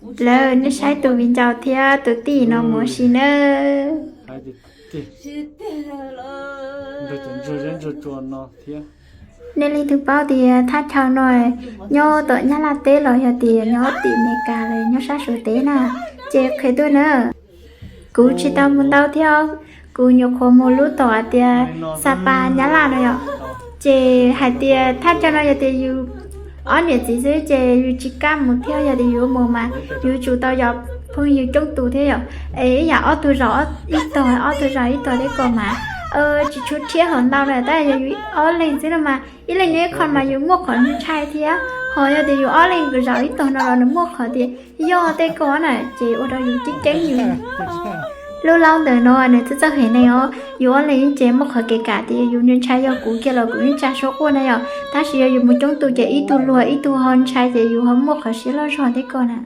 Lawv nej saib tus viv ncaus thiab tus tij no mus ua si nawb. Nej leej twg paub tias thaj chaw no nyob tom Nyab Laj teb los yog tias nyob tim Meskas los nyob sab Suav teb na, ces qhia tuaj na. Kuv tsis tau mus ntau thiab, kuv nyuam qhuav mus lub tom hais tias Xa Pas Nyab Laj no yom. Ces hais tias thaj chaw no yog tias yus ob niam txiv xwb ces yus tsis kam mus thiab, yog tias yuav mus mas yuav tsum tau yog phooj ywg coob tus thiab yom. Es ib yam ob tug zaum ib tog, ob tug zaum ib tog thiab ko mas tsis tshua rhiab hauv ntau na, tab yog yus ob leeg xwb no mas ib leeg nyob ib qho mas yus muaj qhov ntshai thiab, ho yog tias yus ob leeg zaum ib tog no los nws muaj qhov tias yog tej ko na ces ua rau yus ceeb ceeb yus. Lub laub ntawm no nws txawj txawj hem neeg os, yus ob leeg ib ces muaj qhov kev kam tias yus ntshai, yog kuv kiag los kuv yeej tsa suab quaj na yom, tab sis yog yus mus coob tus ces ib tug luag ib tug ho ntshai ces yus ho muaj qhov siab loj zog thiab ko na.